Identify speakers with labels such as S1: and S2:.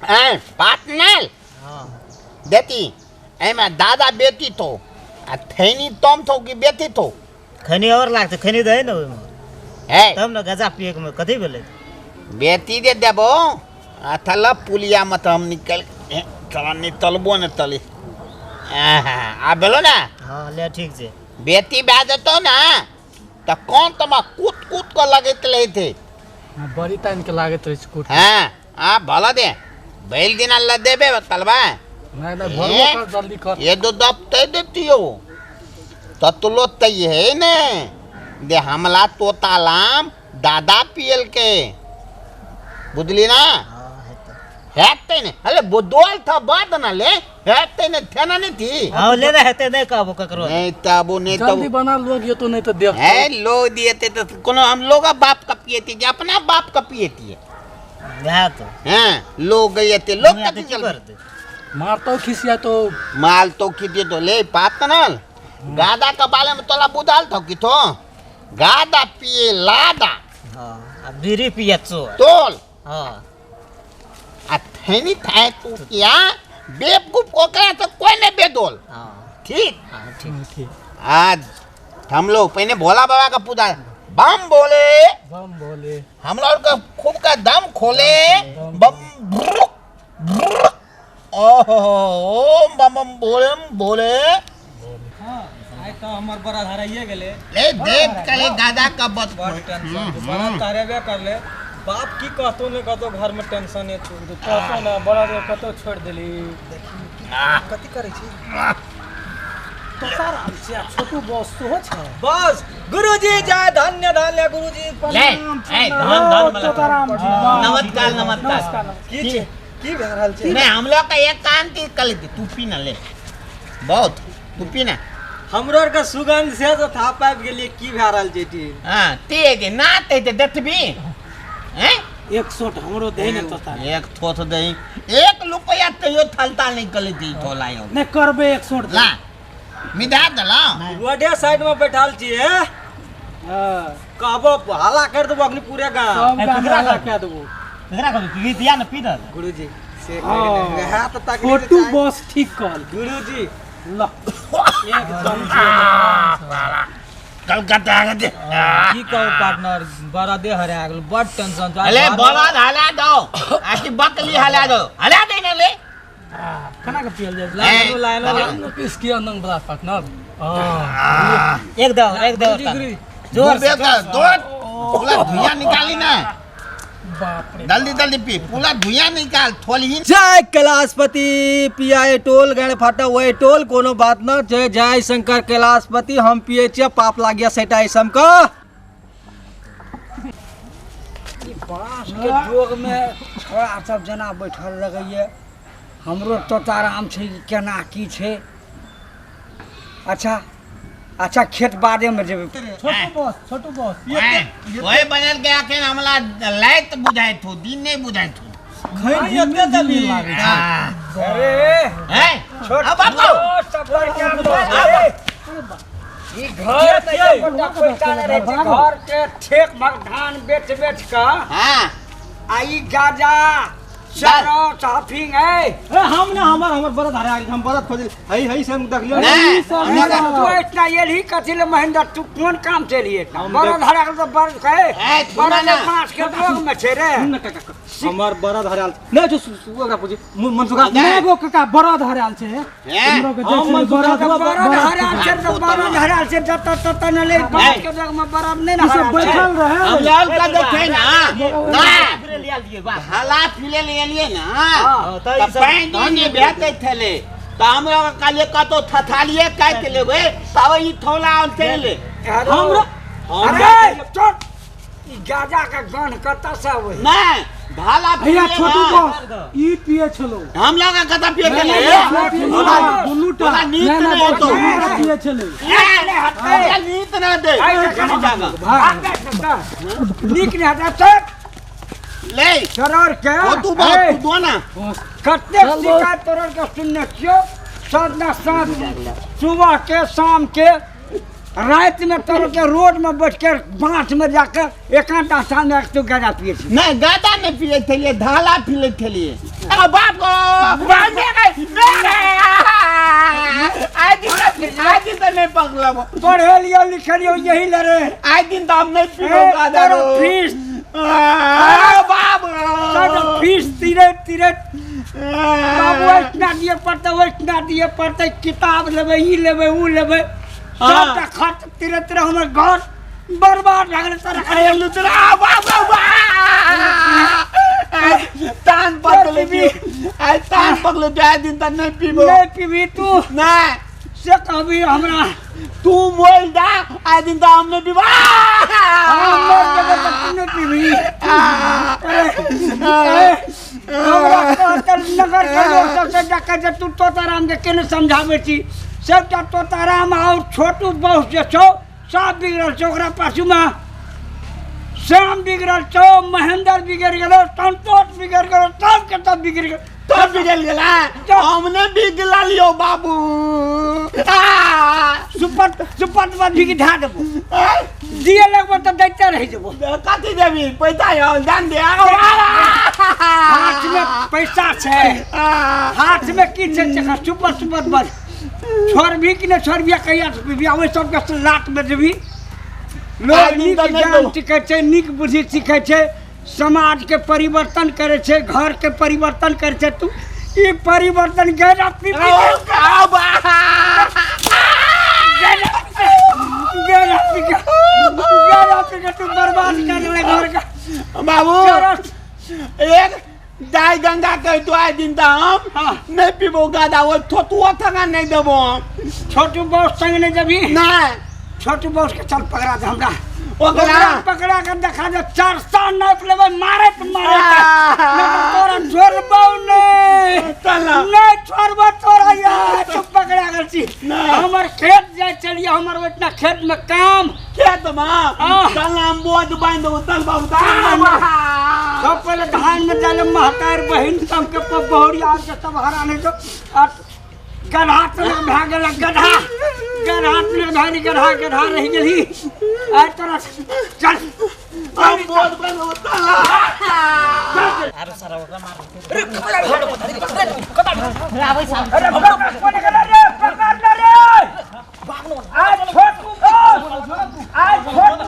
S1: ऐं पार्टनर देती एमे दादा बेटी तो आ थैनी तम थो कि बेटी तो
S2: खैनी और लागतै, खैनी दही ने ओहिमे
S1: है
S2: तब ने गजा पिए के कथी भेलै।
S1: बेटी दे देबो आ थला पुलिया मत हम निकल तोरा नहीं तलबो ने तली। आ भेलो ना।
S2: हाँ ले ठीक छै।
S1: बेटी भए जेतौ ना तऽ कोन तमा कूद कूद कऽ लगैत रहे थे।
S3: हाँ, बड़ी तानि के लागैत रहै छै कूट।
S1: हाँ आ भला दे बैल दिना ल देबे तलबा।
S3: नहीं नहीं भरबो कर जल्दी कर।
S1: ये दो दबते देतियो ततलो तय है ने दे हमला तोता लाम दादा पियल के बुझली ना। हेतै ने अरे बुदोल था बाद ना ले हेतै ने थेना नहीं थी।
S2: हाँ ले ना हेतै नहीं कहबो ककरो।
S1: नहीं तबो नहीं तब
S3: जल्दी बना लोग ये तो नहीं तो देख
S1: है लोग दिए थे तो कोनो हम लोग बाप का पिए थी अपना बाप का पिए थी
S2: वह तो
S1: हां लोग गए थे लोग
S2: कथी करते
S3: मारतो खिसिया तो
S1: माल तो खिदिए तो ले बात ना गादा का बारे में तोला बुदाल थो कि तो गादा पिए लादा।
S2: हां अब बीड़ी पिए चो
S1: तोल।
S2: हां
S1: आ थैनी थाए तू किया बेवकूफ ओकरा तो कोई नहीं बेदोल।
S2: हां
S1: ठीक।
S2: हां ठीक
S3: ठीक।
S1: आज हम लोग पहले भोला बाबा का पूजा बम बोले
S3: बम बोले
S1: हम लोग का खूब का दम खोले बम ब्रुक ब्रुक ओहो ओम बम बम बोले बोले।
S4: हां आइ तो हमर बड़ा हराइए गेले
S1: ले देख कले दादा का बस
S4: बड़ टेंशन बड़ा तारेबे कर ले बाप की कहतो ने कहतो घर में टेंशन है तू
S3: कहतो ना बड़ा रे कतो छोड़ देली
S4: देखी कथि करै छी
S3: तोताराम छै आ छोटू बॉस सेहो छै।
S4: बस गुरुजी जय धन्य धन्य गुरुजी
S3: प्रणाम।
S1: ए धन धन
S3: तोताराम जी
S1: नमस्कार नमस्कार।
S4: की छै की भए रहल छै?
S1: नहीं हम लोग का एक कान ती कल तू पी ना ले बहुत तू पी ना
S4: हमरो के सुगंध से तो था पाबि गेलिए की भए रहल छै टी।
S1: हां ते गे ना ते ते देखबी हैं
S3: एक सोट हमरो दे ने तोता
S1: एक थोथ दे एक रुपया तैयो थलता नहीं कल दी थोला यो
S3: नहीं करबे एक सोट
S1: ला मिधा दला
S4: रोडे साइड में बैठल छी है।
S3: हां
S4: कहबो हल्ला कर देबो अखनी पूरे गांव
S3: सब गांव हल्ला कर देबो।
S2: एकरा कहबी पी दिया ना पी ना
S4: गुरुजी से कह रहा त तकली
S3: छोटू बॉस ठीक कहल
S4: गुरुजी
S3: ल एकदम
S1: कलकत्ता के दे
S4: की कहू पार्टनर बड़ा दे हरा गेल बड़ टेंशन छ।
S1: अरे बड़ा हला दो आकी बकली हला दो हला दे ना ले
S3: केना के पियल जाय
S4: लाइन लाइन
S3: लाइन पीस किया नंग बड़ा पार्टनर। हां
S2: एक दो एक दो
S1: जोर से दो पूरा धुइया निकाली ना
S3: बाप रे
S1: जल्दी जल्दी पी पूरा धुइया निकाल थोली।
S4: जय कैलाशपति पिया टोल गण फाटा वही टोल कोनो बात न जय जय शंकर कैलाशपति हम पिए छियै पाप लागिया सेटा ऐसम का।
S5: बांस के जोग में छोड़ा सब जना बैठल लगैया हमरो तोताराम छै केना की छै। अच्छा अच्छा खेत बादे में जेबै।
S3: छोटू बॉस छोटू बॉस
S1: ओए बनल गया के हमला लाइट बुझाय थो दिन नहीं बुझाय थो
S4: खैन एते दबी
S3: लागै छै।
S5: अरे
S1: हैं
S5: छोटू
S1: अब बाबू
S5: सबर के ई घर में एकोटा पैसा नहीं रहै छै घर के ठेक भर धान बेच बेच के।
S1: हां
S5: आ ई गाजा चारो चाफिंग है।
S4: ए हम ना हमर हमर बरद हरा गेल हम बरद खोजल हई हई से हम देखलियो
S1: नहीं
S5: तू इतना एलही कथी ले महेंद्र तू कोन काम से एलही इतना बरद हरा गेल तो बरद कहे बरद मास के रोग में छै रे।
S4: हमर बरद हराल नहीं जो ओकरा पूछी मनसुखा
S3: नहीं गो काका बरद हराल छै हमरो के
S4: हम
S3: बरद
S5: बरद हराल छै तो बरद हराल छै जत तत न ले बांस के रोग में बरद नहीं ना
S3: सब बैठल रहे
S1: हम लाल का देखे ना ना हला फिले ले लिए ना त पैन ने भेते थले त हमरा काले कतो थथालिए काट लेबे तब ई थोला आनते ले
S5: हमरो। अरे चोट ई गाजा का गन कत से आवे
S1: नहीं भाला
S3: भैया छोटू बॉस ई पिए छलो
S1: हम लोग कत पिए के ले
S3: दुनू टा
S1: नीत नहीं तो
S3: पिए छले
S1: नहीं नीत ना दे
S5: नीक नहीं हटा चोट
S1: ले
S5: चरर के
S1: ओ तू बात तू दो ना
S5: कतेक शिकायत तोरर के सुनने छियो साँझ साँझ सुबह के शाम के रात में तोर के रोड में बैठ के बांस में जाकर एकांत स्थान में तू गाजा पिए छी।
S1: नहीं गाजा नहीं पिए थे, धाला पिए थे। आ बाप गो बाप आइ दिन, आइ दिन तऽ नहि पकड़ब।
S5: पढ़े लियो लिखे लियो यही लड़े।
S1: आइ दिन तऽ हम नहि पीबो गादा।
S5: तोरो फीस
S1: आ बाप
S5: सब फीस तीरे तीरे बाबू इतना दिए पड़तै, ओतना दिए पड़तै, किताब लेबै, ई लेबै, ऊ लेबै, सबटा खर्च तीरे तीरे हमर घर बर्बाद भए गेलै तोरा।
S1: अरे लुतरा बाप तान पकड़ले भी, आइ तान पकड़ले, आइ दिन तऽ नहि पीबो।
S5: नहि पीबी तू?
S1: नहि।
S5: से कहबी हमरा?
S1: तू बोल दा, आइ दिन तऽ हम नहि पीबो।
S5: हम मर जेबै तऽ तू नहि पीबी? हमरा कहतै नगर के लोक सबसे डकै जे तू तोताराम के केने समझाबै छी। सबटा तोताराम और छोटू बौस जे छौ सब बिगड़ल छौ। ओकरा पाछूमे श्याम बिगड़ल छौ, महेंद्र बिगड़ गेलो, संतोष बिगड़ गेलो, सबके सब बिगड़ गेलो।
S1: तब बिगड़ गेला? हम नहि बिगड़लियौ बाबू।
S5: सुपत सुपत में भी ढा देबो, दिए लगबो तऽ दैते रहि जेबो।
S1: कथी देबी? पैसा यौ दान दे।
S5: हाथ में पैसा छै? हाथ में की छै? सुपत सुपत बस छोड़बी कि नहि छोड़बी? कहिया से पीबी? ओहि सबके लात में देबी। लोग नीक ज्ञान सीखै छै, नीक बुद्धि सीखै छै, समाज के परिवर्तन करै छै, घर के परिवर्तन करै छै। तू ई परिवर्तन गैरा पी पी गैरा पी के, गैरा पी के तू बर्बाद कर देले घर के।
S1: बाबू, एक दाय गंगा कह तो आइ दिन तऽ हम नहि पीबो गादा, ओ थोतुओ थगा नहि देबो हम।
S5: छोटू बॉस संग नहि जेबही?
S1: नहि।
S5: छोटू बॉस के चल पकड़ा दे हमरा।
S1: ओकरा
S5: पकड़ा के देखा दे, 400 नापि लेबै मारैत मारैत, तोरा छोड़बौ नहि। नहि छोड़बो तोरा यार। तू पकड़ा गेल छी। हमर खेत जाइ छलियै, हमर ओहिठिना खेत में काम।
S1: खेत में चल, हम बोझ बान्हि देबो, चल बाबू।
S5: सब पहिले धान में जाले महतार बहिन सबके बहुरिया के सब हराने जो गढ़ा तले भए गेल, गढ़ा गढ़ा तले भए गेल, गढ़ा गढ़ा रहि गेली। आइ तोरा चल,
S1: हम बोझ बान्हि देबो, चल।
S2: आरो सारा ओकरा मार।
S5: अरे कोने गेला रे?